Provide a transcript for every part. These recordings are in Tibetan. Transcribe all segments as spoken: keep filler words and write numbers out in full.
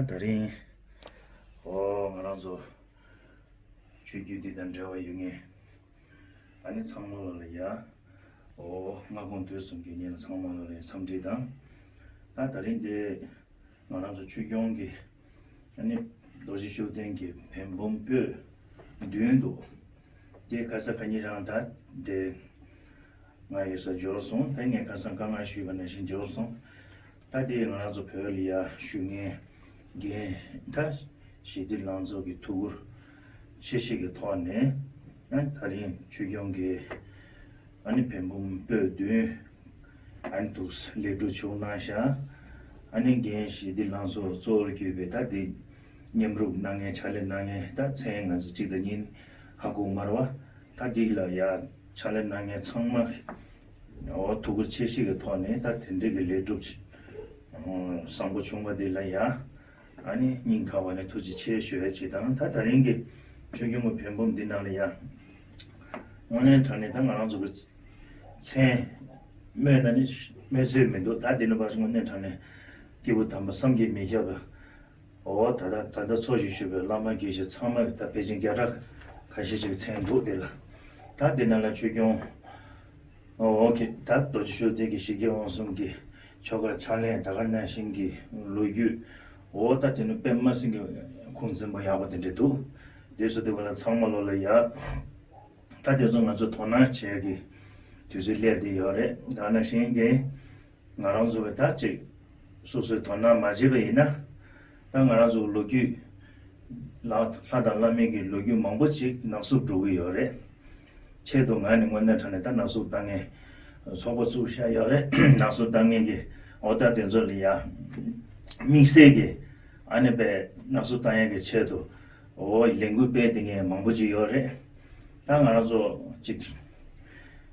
ད་རིང་ཨོ་ང་རང་ཚོ་ཆོས་བརྒྱུད་འདི་དང་འབྲེལ་བ་ཡོད་མཁན་ཨ་ནི་ཚང་མ་ལ་ལ་ཡ་ཨོ་སྔ་དགོང་དུས་གསུམ་གྱི་ཉིན་ཚང་མ་ལ་ལ་ཡ་འཚམས་འདྲི་དང་། ད་ད་རིང་འདི་ང་རང་ཚོ་ཆོས་སྐྱོང་གི་ཨ་ནི་རྡོ་རྗེ་ཤུགས་ལྡན་གྱི་བན་བུམ་པོད་བདུན་འདུག་དེ་ཁ་ས་ཁ་ཉིན་རང་ད་དེ་ང་ཡོད་ས་འབྱོར་སོང་། ད་ངས་ཁ་སང་དཀའ་ངལ་ཞུས་པ་ནང་བཞིན་འབྱོར་སོང་། ད་དེ་ང་རང་ཚོ་བོད་ལ་ཡ་བཞུགས་མཁན་རྒན་ད་ཞི་བདེ་ལང་ཚོ་གི་ཐུགས་ཁུར་ཆེ་བཞེས་ཀྱི་ཐོག་ནས་ཨ་ད་རིང་ཆོས་སྐྱོང་གི་ཨ་ནི་བན་བུམ་པོད་བདུན་ཨ་ནི་འདུག་ལེགས་གྲུབ་བྱུང་གནང་ཤག་ཨ་ནི་རྒན་ཞི་བདེ་ལང་ཚོ་གཙོ་བོར་གྱུར་པའི་ད་དེ་མཉམ་རུབ་གནང་མཁན་ཕྱག་ལས་གནང་མཁན་ད་མཚན་ང་ཚོ་གཅིག་དང་གཉིས་ཧ་གོ་མ་རེད་བ། ད་འདི་ལ་ཡ་ཕྱག་ལས་གནང་མཁན་ཚང་མ་འོ་ཐུགས་ཁུར་ཆེ་བཞེས་ཀྱི་ཐོག་ནས་ད་དེ་འདྲའི་གི་ལེགས་གྲུབ་ཅིག་བཟང་པོ་བྱུང་བ་འདི་ལ་ཡ་ཨ་ནི་སྙིང་ཐག་པ་ནས་ཐུགས་རྗེ་ཆེ་ཞུ་ཡ་ཅིག་དང་། ད་ད་རིང་གི་ཆོས་སྐྱོང་གི་བོན་བུམ་འདི་ནང་ལ་ཡ་དངོས་གནས་དྲང་གནས་ད་ང་རང་ཚོ་གི་མཚན་སྨོས་ན་ནི་སྨོས་ཚོད་མི་འདུག་ད་འདི་ནི་བར་དངོས་གནས་དྲང་གནས་སྐྱེས་བུ་དམ་པ་བསམ་གྱིས་མི་ཁྱབ་པ། འོ་ད་ལྟ་ད་ལྟ་འཚོ་བཞིན་བཞུགས་པའི་བླ་མ་དགེ་བཤེས་ཚང་མ་གི་ད་ཕལ་ཆེར་བརྒྱ་ཕྲག་ཁ་ཤས་ཅིག་མཚན་འདུག་དེ་ལ། ད་དེ་ནང་ལ་ཆོས་སྐྱོང་འོ་གི་ད་རྡོ་རྗེ་ཤུགས་ལྡན་གྱི་ཞི་རྒྱས་དབང་གསུམ་གྱི་ཆོ་ག་ཕྱག་ལེན་ད་ག་ནང་བཞིན་གྱི་ལོ་རྒྱུས་འོ་ད་དེ་ནི་དཔེ་མ་སྲིད་ཀྱི་ཁུངས་བཙན་པོ་ཡག་པོ་དེ་འདྲ་འདུག་དེ་སོ་དེ་བ་ལ་ཚང་མ་ལོ་ལ་ཡ་ད་དེ་ཚོ་ང་ཚོ་དོ་སྣང་བྱེད་ཀྱི་དུས་ཚོད་སླེབས་བསྡད་ཡོད་རེད། ད་ནང་བཞིན་གྱི། ང་རང་ཚོ་གི་ད་ཅིག་སོ་སོའི་དོ་སྣང་མ་བྱས་པ་ཡིན་ན། ད་ང་རང་ཚོ་གི་ལོ་རྒྱུས་ལ་ལྷ་དང་བླ་མའི་གི་ལོ་རྒྱུས་མང་པོ་ཅིག་ནག་བསུབ་འགྲོ་གི་ཡོད་རེད། ཆེད་དུ་ང་ནི་དངོས་གནས་དྲང་གནས་ད་ནག་བསུབ་བཏང་མཁན་ཚོགས་པ་བཙུགས་བཞག་ཡོད་རེད། ནག་བསུབ་བཏང་མཁན་གྱི་འོ་ད་དེ་ཚོ་ལ་ཡ་དམིགས་བསལ་གྱི་ཨ་ནི་པའི་ནག་བསུབ་བཏང་ཡས་ཀྱི་ཆེད་དུ་འོ་ལས་འགུལ་སྤེལ་བསྡད་མཁན་མང་པོ་ཅིག་ཡོད་རེད། ད་ང་རང་ཚོ་ཅིག་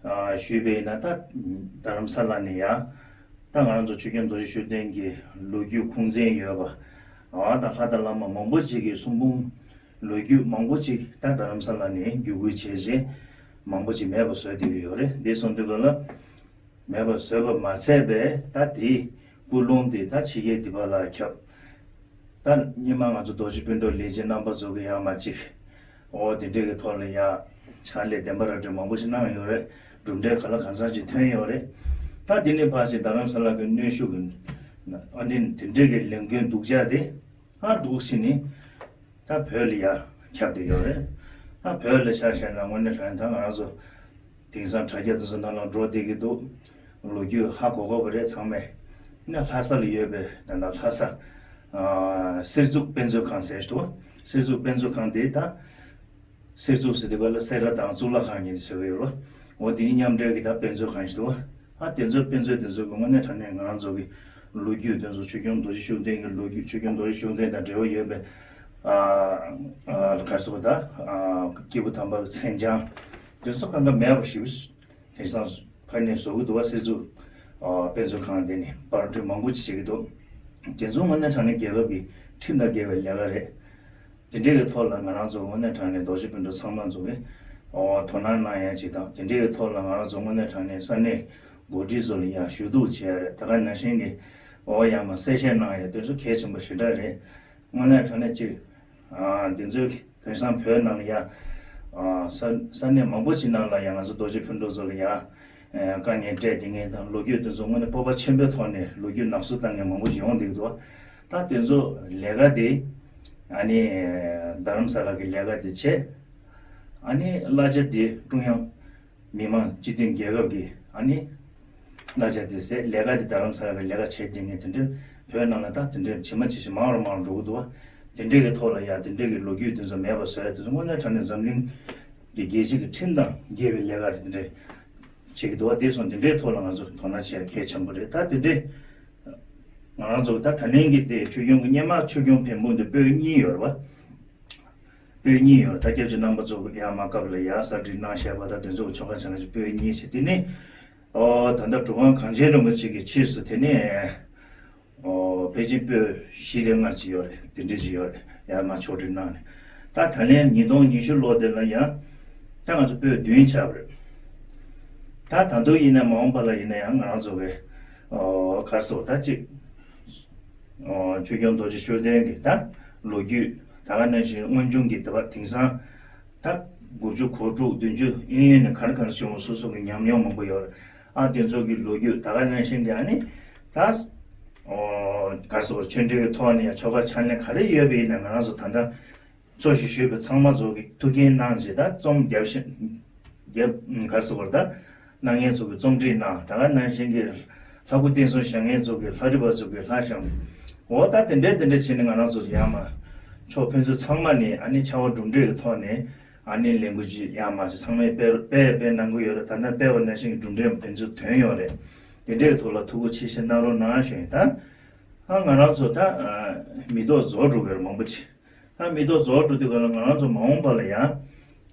ཨ་ཞུས་པས་ན་ད་རྡ་རམ་ས་ལ་ནས་ཡ། ད་ང་རང་ཚོ་ཆོས་སྐྱོང་རྡོ་རྗེ་ཤུགས་ལྡན་གྱི་ལོ་རྒྱུས་ཁུངས་བཙན་ཡོད་པ། ཨ་ད་ལྷ་དང་བླ་མ་མང་པོ་ཅིག་གི་གསུང་འབུམ་ལོ་རྒྱུས་མང་པོ་ཅིག་ད་རྡ་རམ་ས་ལ་ནས་བརྒྱུད་སྐུལ་བྱས་རྗེས་མང་པོ་ཅིག་མེད་པ་བཟོས་བསྡད་ཀྱི་ཡོད་རེད། འདི་སོང་དུས་ག་ལ་མེད་པ་བཟོས་པ་མ་ཚད་པས་ད་དེའི་ཀུན་སློང་དེ་ད་ཕྱི་རྒྱལ་དེ་བ་ལ་ཁྱབ། ད་སྔོན་མ་ང་ཚོ་རྡོ་རྗེ་སྤུན་གྲོགས་ལས་བྱེད་རྣམ་པ་ཚོ་གི་ཡང་མ་གཅིག་འོ་དེ་འདྲའི་གི་ཐོག་ལ་ཡ་ཕྱག་ལས་བདེན་པ་ར་སྤྲོད་མང་པོ་ཞིག་གནང་ཡོད་རེད། གྲུབ་འབྲས་ག་ལ་གང་འཚམ་ཅིག་ཐོན་ཡོད་རེད། ད་དེ་ནས་ཕར་ཕྱིན་རྡ་རམ་ས་ལ་གི་གནོན་ཤུགས་གི་ཨ་ནི་དེ་འདྲའི་གི་ལས་འགན་སྡུག་ཅག་དེ་ཨ་སྡུག་ཕྱིན་ནི་ད་བོད་ལ་ཡ་ཁྱབ་བསྡད་ཡོད་རེད། ད་བོད་ལ་ཆ་བཞག་ན་དངོས་གནས་དྲང་ད་ང་རང་ཚོ་དེང་སང་དྲ་རྒྱ་དེ་ཚོ་ནང་ལ་འགྲོ་བསྡད་ཀྱི་འདུག་ལོ་རྒྱུས་ཧ་གོ་གོ་བ་རེད་ཚང་མས། ནས་ལྷ་ས་ལ་ཡོད་པའི་ད་ལྟ་ལྷ་ས་ཨ་གསེར་གཙུག་དཔེ་མཛོད་ཁང་ཟེར་འདུག་གསེར་གཙུག་དཔེ་མཛོད་ཁང་དེ་ད་གསེར་གཙུག་ཟེར་དུས་ག་ལ་སེ་ར་དང་གཙུག་ལག་ཁང་གཉིས་ཟེར་གི་ཡོད་རེད། འོ་དེ་གཉིས་མཉམ་འབྲེལ་གྱི་ད་དཔེ་མཛོད་ཁང་ཞིག་འདུག་ཨ་དེ་ཚོ་དཔེ་མཛོད་དེ་ཚོ་གི་དངོས་གནས་དྲང་གནས་ང་རང་ཚོ་གི་ལོ་རྒྱུས་དེ་ཚོ་ཆོས་སྐྱོང་རྡོ་རྗེ་ཤུགས་ལྡན་གྱི་ལོ་རྒྱུས་ཆོས་སྐྱོང་རྡོ་རྗེ་ཤུགས་ལྡན་དང་འབྲེལ་བ་ཡོད་པའི་ཨ་ཨ་ག་རེ་ཟེར་དགོས་ད་ཨ་སྐྱེས་བུ་དམ་པ་གི་མཚན་བྱང་དེ་ཚོ་གང་ག་མེད་པ་ཞིག་དེང་སང་ཕ་ནས་བཟོ་གི་འདུག་བ། གསེར་གཙུག་ཨ་དཔེ་མཛོད་ཁང་དེ་ནས་པར་སྐྲུན་མང་པོ་ཅིག་བྱེད་ཀྱི་འདུག་དེ་ཚོ་དངོས་གནས་དྲང་གནས་རྒྱལ་ཁབ་ཀྱི་ཁྲིམས་དང་འགལ་བའི་ལས་ཀ་རེད། དེ་འདྲའི་གི་ཐོག་ལ་ང་རང་ཚོ་དངོས་གནས་དྲང་གནས་རྡོ་རྗེ་སྤུན་གྲོགས་ཚང་མ་ཚོ་གི་ཨོ་དོ་སྣང་གནང་ཡ་ཅིག་དང་། དེ་འདྲའི་གི་ཐོག་ལ་ང་རང་ཚོ་དངོས་གནས་དྲང་གནས་ས་གནས་འགོ་ཁྲིད་ཚོ་ལ་ཡང་ཞུ་གཏུག་བྱེད་ཡ་རེད། ད་ག་ནང་བཞིན་གི་ཨོ་ཡང་མ་གསལ་བཤད་གནང་ཡ་དེ་ཚོ་གལ་ཆེན་པོ་ཞེ་དྲག་རེད། དངོས་གནས་དྲང་གནས་ཅིག་ཨ་དེ་ཚོའི་དེང་སང་བོད་ནང་ལ་ཡ་ཨ་ས་ས་གནས་མང་པོ་ཅིག་ནང་ལ་ཡ་ང་ཚོ་རྡོ་རྗེ་སྤུན་གྲོགས་ཚོ་ལ་ཡ་ཨ་དཀའ་ངལ་སྤྲད་དེ་ངས་དང་ལོ་རྒྱུས་དེ་ཚོ་དངོས་གནས་སྤོབས་པ་ཆེན་པོའི་ཐོག་ནས་ལོ་རྒྱུས་ནག་བསུབ་བཏང་མཁན་མང་པོ་ཞིག་ཡོང་བསྡད་ཀྱི་འདུག་ད་དེ་ཚོ་ལས་ཀ་དེ་ཨ་ནི་རྡ་རམ་ས་ལ་གི་ལས་ཀ་དེ་བྱས། ཨ་ནི་གླ་ཆ་དེ་ཀྲུང་དབྱང་མི་དམངས་སྤྱི་མཐུན་རྒྱལ་ཁབ་ཀྱི་ཨ་ནི་གླ་ཆ་དེ་ཟད། ལས་ཀ་དེ་རྡ་རམ་ས་ལ་གི་ལས་ཀ་བྱས་དེ་ངས་དེ་འདྲའི་བོད་ནང་ལ་ད་དེ་འདྲའི་ཇི་མ་ཇི་བཞིན་མང་རུ་མང་རུ་འགྲོ་གི་འདུག་བ། དེ་འདྲའི་གི་ཐོག་ལ་ཡ་དེ་འདྲའི་གི་ལོ་རྒྱུས་དེ་ཚོ་མེད་པ་བཟོ་ཡ་དེ་ཚོ་དངོས་གནས་དྲང་གནས་འཛམ་གླིང་གི་རྒྱལ་སྤྱི་གི་ཁྲིམས་དང་འགལ་བའི་ལས་ཀ་རེད། དེ་འདྲའི་བྱེད་ཀྱི་འདུག་བ། དེ་སོང་དེ་འདྲའི་ཐོག་ལ་ང་ཚོ་དོ་སྣང་བྱེད་ཡ་གལ་ཆེན་པོ་རེད། ད་དེ་འདྲའི་ང་རང་ཚོ་ད་ད་ལན་གྱི་དེ་ཆོས་སྐྱོང་གི་སྔོན་མ་ཆོས་སྐྱོང་བོན་བུམ་འདི་པོད་གཉིས་ཡོད་རེད་བ། པོད་གཉིས་ཡོད་རེད། ད་སྐྱབས་རྗེ་རྣམ་པ་ཚོ་ཡར་མར་སྐབས་ལ་ཡར་གསར་སྒྲིག་གནང་བཞག་པ་ད་དེ་ཚོ་ཆོ་ག་བྱ་ན་ཅིག་པོད་གཉིས་བྱས། དེ་ནས་ཨོ་ད་ལྟ་གྲུབ་དབང་གངས་ཅན་རིན་པོ་ཆེ་གི་ཕྱིས་སུ་དེ་ནས་ཨོ་ཕལ་ཆེར་པོད་བཞི་རེ་ལྔ་ཅིག་ཡོད་རེད། དེ་འདྲ་ཅིག་ཡོད་རེད། ཡར་མར་ཕྱོགས་སྒྲིག་གནང་ནས་ད་ད་ལན་ཉིས་སྟོང་ཉི་ཤུ་ལོ་དེ་ལ་ཡང་ད་ང་ཚོ་པོད་བདུན་ཆགས་པ་རེད། ད་ད་དུང་ཡིན་ན་མ་འོངས་པ་ལ་ཡིན་ན་ཡང་ང་རང་ཚོ་གི་ཨོ་ག་རེ་ཟེར་ད་ཅིག་ཆོས་སྐྱོང་རྡོ་རྗེ་ཤུགས་ལྡན་གྱི་ད་ལོ་རྒྱུས། ད་ག་ནང་བཞིན་དངོས་བྱུང་གི་ད་བར་དེང་སང་ད་དགུ་བཅུ་གོ་དྲུག་བདུན་ཅུ་གཡས་གཡོན་ནས་ག་རེ་ག་རེ་བྱུང་བ་སོ་སོ་གི་ཉམས་མྱོང་མང་པོ་ཡོད་རེད། ཨ་དེ་ཚོ་གི་ལོ་རྒྱུས། ད་ག་ནང་བཞིན་གྱི་ཨ་ནི་ད་ག་རེ་ཟེར་བ། ཆོས་འབྲེལ་གྱི་ཐོག་ནས་ཡང་ཆོ་ག་ཕྱག་ལེན་ག་རེ་ཡོད་པ་ཡིན་ན། ང་རང་ཚོ་ད་ལྟ་གཙོ་ཞིག་ཞུས་པའི་ཚང་མ་ཚོ་གི་ཐུགས་འགན་གནང་བྱས། ད་རྩོམ་རྒྱབ་ཤིང་རྒྱབ་ག་རེ་ཟེར་བ། ད་གནང་མཁན་ཚོ་གི་རྩོམ་སྒྲིག་གནང་། ད་ག་ནང་བཞིན་གྱི་ལྷ་སྐུ་བསྟན་སྲུང་བྱེད་མཁན་ཚོ་གི་ལྷ་རིས་པ་ཚོ་གི་ལྷ་བཤམས། འོ་ད་དེ་འདྲས་དེ་འདྲས་བྱས་ནས་ང་རང་ཚོ་ཡར་མར་ཕྱོགས་ཕན་ཚུན་ཚང་མ་ནས་ཨ་ནི་ཕྱར་བ་གྲུ་འབྲས་ཀྱི་ཐོག་ནས་ཨ་ནི་ལས་འགུལ་ཅིག་ཡར་མར་ཅིག་ཚང་མས་སྤེལ་སྤེལ་སྤེལ་གནང་གི་ཡོད་རེད། ད་ལྟ་སྤེལ་བ་ནང་བཞིན་གྱི་གྲུ་འབྲས་དེ་ཚོ་ཐོན་ཡོད་རེད། དེ་འདྲས་ཀྱི་ཐོག་ལ་ཐུགས་ཁུར་ཆེ་བཞེས་གནང་རོགས་གནང་ཞུ་ཡིན། ད་ཨ་ང་རང་ཚོ་ད་མི་ཐོག་རྫོགས་འགྲོ་གི་རེད། མང་པོ་ཅིག་ད་མི་ཐོག་རྫོགས་འགྲོ་དུས་ག་ལ་ང་རང་ཚོ་མ་འོངས་པ་ལ་ཡང་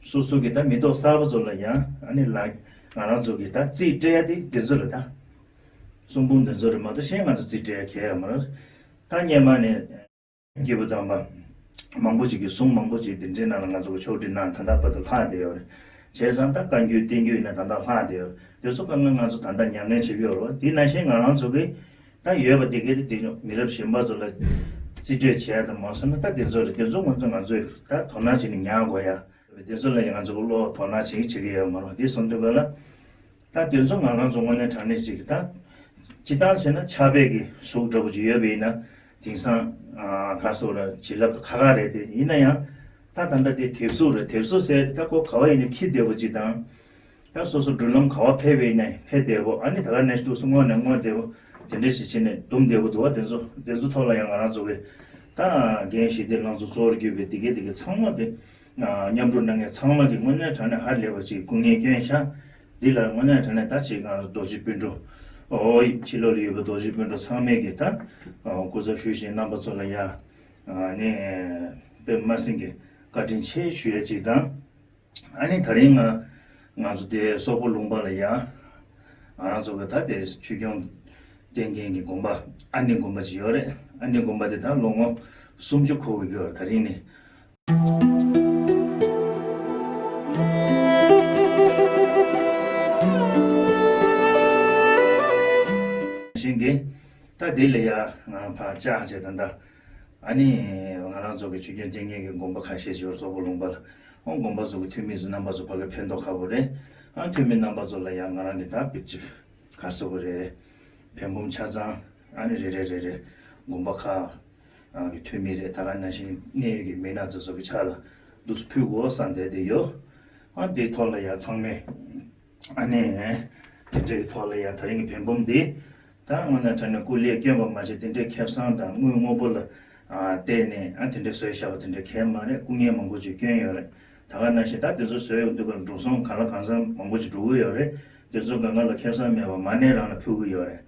སོ་སོ་གི་ད་མི་ཐོག་གསར་པ་ཚོ་ལ་ཡང་ཨ་ནི་ལ་ང་རང་ཚོ་གི་ད་རྩིས་སྤྲད་ཡ་དེ་དེ་ཚོ་རེད། ད་གསུང་འབུམ་དེ་ཚོ་རེད་མ་གཏོགས་གཞན་ང་ཚོ་རྩིས་སྤྲད་ཡ་གང་ཡང་མ་རེད། ད་སྔོན་མ་ནས་སྐྱེས་བུ་དམ་པ་མང་པོ་ཅིག་གིས་གསུང་མང་པོ་ཅིག་དེ་འདྲའི་ནང་ལ་ང་ཚོ་གི་ཕྱོགས་སྒྲིག་གནང་། ད་ལྟ་བར་དུ་ལྷག་བསྡད་ཡོད་རེད། བྱས་ཙང་ད་བཀའ་འགྱུར་བསྟན་འགྱུར་ཡིན་ན་ད་ལྟ་ལྷག་བསྡད་ཡོད་རེད། དེ་ཚོ་གང་ལ་ང་ཚོ་ད་ལྟ་ཉམས་ལེན་བྱེད་ཀྱི་ཡོད་རེད། དེ་ནང་བཞིན་ང་རང་ཚོ་གི་ད་ཡོད་པ་དེ་གའི་དེ་མི་རབས་གཞོན་པ་ཚོ་ལ་རྩིས་སྤྲོད་བྱས་དང་མ་སོང་ན། ད་དེ་ཚོ་རེད། དེ་ཚོ་ང་ཚོ་ང་ཚོས་ད་དོ་སྣང་བྱས་ནས་ཉར་དགོས་ཡ། དེ་ཚོ་ལ་ཡང་ང་ཚོ་གི་བློ་དོ་སྣང་བྱེད་ཀྱི་བྱེད་ཀྱི་ཡོད་མ་རེད། དེ་སོང་དུས་ག་ལ་ད་དེ་ཚོ་ང་རང་ཚོ་དངོས་གནས་དྲང་གནས་ཅིག་ད་སྤྱིར་བཏང་བྱས་ན་ཕྱག་དཔེ་གི་གཟུགས་འདྲ་པོ་ཅིག་ཡོད་པ་ཡིན་ན་དེང་སང་ག་རེ་ཟེར་བ་ལ་བྱིན་རླབས་དང་ཁ་ཁ་རེད། དེ་ཡིན་ན་ཡང་ད་ད་ལྟ་དེ་དེབ་གཟུགས་རེད། དེབ་གཟུགས་ཟེར་དེ་ད་ཁོ་ག་བ་ཡིན་ན་འཁྱེར་བདེ་པོ་ཅིག་དང་། ད་སོ་སོ་འགྲུལ་ལམ་ག་བ་ཕེབས་པ་ཡིན་ན་ཕེབས་བདེ་པོ། ཨ་ནི་ད་ག་ནང་བཞིན་དུ་སྔོན་ནས་སྔོན་བདེ་པོ་དེ་འདྲ་ཞིག་བྱས་ནས་བསྡུམ་བདེ་པོ་འདུག་བ། དེ་ཚོ་དེ་ཚོ་ཐོག་ལ་ཡང་ང་རང་ཚོ་གི་ད་རྒན་ཞིག་དེ་ལང་ཚོ་གཙོ་བོར་གྱུར་པའི་དེ་གའི་དེ་གའི་ཚང་མ་དེ་མཉམ་རུབ་གནང་མཁན་ཚང་མ་གི་དངོས་གནས་དྲང་གནས་ཧ་ལས་པ་ཅིག་སྐུ་ངལ་བསྐྱོན་ཤག་འདི་ལ་དངོས་གནས་དྲང་གནས་ད་ཅིག་ང་རྡོ་རྗེ་སྤུན་གྲོགས་ཨོ་ཕྱི་ལོགས་ལ་ཡོད་པའི་རྡོ་རྗེ་སྤུན་གྲོགས་ཚང་མས་གི་ད་སྐུ་ཚབ་ཞུས་བཞིན་རྣམ་པ་ཚོ་ལ་ཡ་ནི་དཔེ་མ་སྲིད་ཀྱི་བཀའ་དྲིན་ཆེ་ཞུ་ཡ་ཅིག་དང་། ཨ་ནི་ད་རིང་ང་ང་ཚོ་དེ་སོག་པོ་ལུང་པ་ལ་ཡ་ང་རང་ཚོ་གི་ད་དེ་ཆོས་སྐྱོང་བསྟེན་མཁན་གྱི་དགོན་པ་ཨ་ནི་དགོན་པ་ཅིག་ཡོད་རེད། ཨ་ནི་དགོན་པ་དེ་ད་ལོ་ངོ་སུམ་ཅུ་འཁོར་གྱི་ཡོད་རེད། ད་རིང་ནི། ཞིང་གི་ད་དེ་ལ་ཡ་ང་ཕར་བཅར་བྱས་ད་ལྟ། ཨ་ནི་ང་རང་ཚོ་གི་ཆོས་སྐྱོང་བསྟེན་མཁན་གྱི་དགོན་པ་ཁ་ཤས་ཤིག་ཡོད་སོག་པོ་ལུང་པ་ལ། ཨོ་དགོན་པ་ཚོ་གི་འཐུས་མི་ཚོ་རྣམ་པ་ཚོ་ཕ་གི་ཕན་ཐོགས་ཁག་པོ་རེད། ཨ་འཐུས་མི་རྣམ་པ་ཚོ་ལ་ཡང་ང་རང་གི་ད་དཔེ་ཅིག་ག་རེ་ཟེར་དགོས་རེད། བན་འབུམ་ཆ་ཚང་ཨ་ནི་རེ་རེ་རེ་རེ་དགོན་པ་ཁག་གི་འཐུས་མི་རེད། ད་ག་ནང་བཞིན་གནད་ཡོད་ཀྱི་མི་སྣ་ཚོ་ཚོ་གི་ཕྱག་ལ་འདུག་སེ་ཕུལ་དགོས་བསམ་བསྡད་དེ་ཡོད། ཨ་འདིའི་ཐོག་ལ་ཡང་ཚང་མས་ཨ་ནི་དེ་འདྲའི་ཐོག་ལ་ཡང་ད་རིང་གི་བན་འབུམ་འདི་ད་དངོས་གནས་དྲང་གནས་སྐུ་ལས་བསྐྱོན་པ་མ་ཟད་དེ་འདྲའི་ཁེ་བཟང་དང་དངུལ་དངོས་པོ་ལ་ཨ་བརྟེན་ནས་ཨ་དེ་འདྲའི་བཟོས་བཞག་པ་དེ་འདྲའི་གང་ཡང་མ་རེད། སྐུ་ངལ་མང་པོ་ཅིག་བསྐྱོན་ཡོད་རེད། ད་ག་ནང་བཞིན་ད་དེ་ཚོ་བཟོས་ཡོང་དུས་ཀ་ལ་འགྲོ་སོང་གང་ལ་གང་འཚམ་མང་པོ་ཅིག་འགྲོ་གི་ཡོད་རེད། དེ་ཚོ་གང་ག་ལ་ཁེ་བཟང་མེད་པ་མ་ཎི་རང་ལ་ཕུལ་གི་ཡོད་རེད།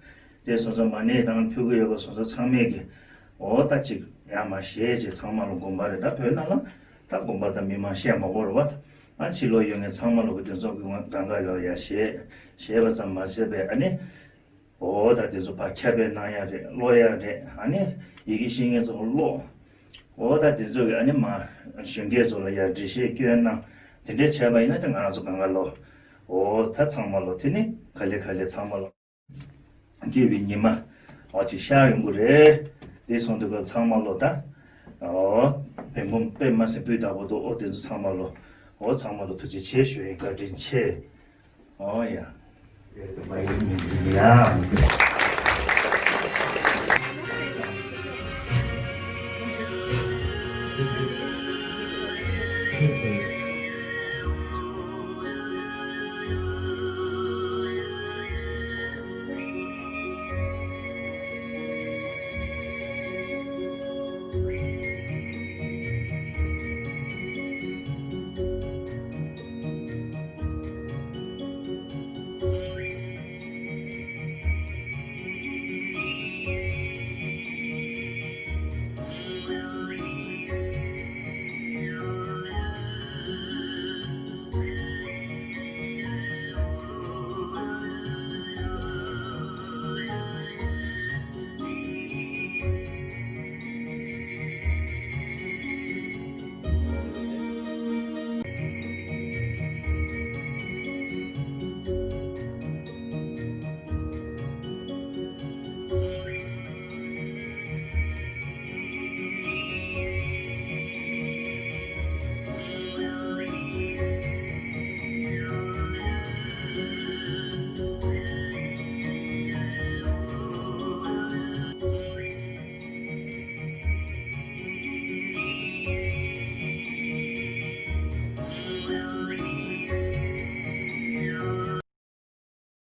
དེ་སོང་ཙང་མ་ཎི་རང་ལ་ཕུལ་གི་ཡོད་པ་སོང་ཙང་ཚང་མས་ཀྱི་འོ་ད་ཅིག་ཡར་མར་བཞེས་བྱས་ཚང་མ་ལ་དགོངས་པ་རེད། ད་བོད་ནང་ལ་ད་དགོངས་པ་ད་མི་མང་བཤད་མ་དགོས་རེད་བ། ཨ་ཕྱི་ལོགས་ཡོད་མཁན་ཚང་མ་ལ་གི་དེ་ཚོ་གི་ངོ་གང་ག་ལ་ཡར་བཞེས་བཞེས་པ་ཙམ་མ་ཟད་པའི་ཨ་ནི། འོ་ད་དེ་ཚོ་ཕར་ཁྱབ་སྤེལ་གནང་ཡ་རེད། ཀློག་ཡ་རེད། ཨ་ནི་ཡི་གེ་ཤེས་མཁན་ཚོ་ཀློག་འོ་ད་དེ་ཚོ་གི་ཨ་ནི་མ་གཞོན་སྐྱེས་ཚོ་ལ་ཡ་འགྲེལ་བཤད་སྐྱོན་གནང་། དེ་འདྲས་བྱས་པ་ཡིན་ན་དེ་ང་རང་ཚོ་གང་ག་ལོ། འོ་ད་ཚང་མ་ལོ་དེ་ནི་ག་ལེ་ག་ལེ་ཚང་མ་ལོ། སྐྱེས་པའི་ཉི་མ་འོ་ཅིག་ཤར་ཡོང་གི་རེད། དེ་སོང་དུས་ཀ་ཚང་མ་ལོ་ད། འོ་བན་འབུམ་དཔེ་མ་སྲིད་སྤུས་དག་པོ་འདུག་འོ་དེ་ཚོ་ཚང་མ་ལོ། འོ་ཚང་མ་ལོ་ཐུགས་རྗེ་ཆེ་ཞུ་ཡིན། བཀའ་དྲིན་ཆེ། འོ་ཡ།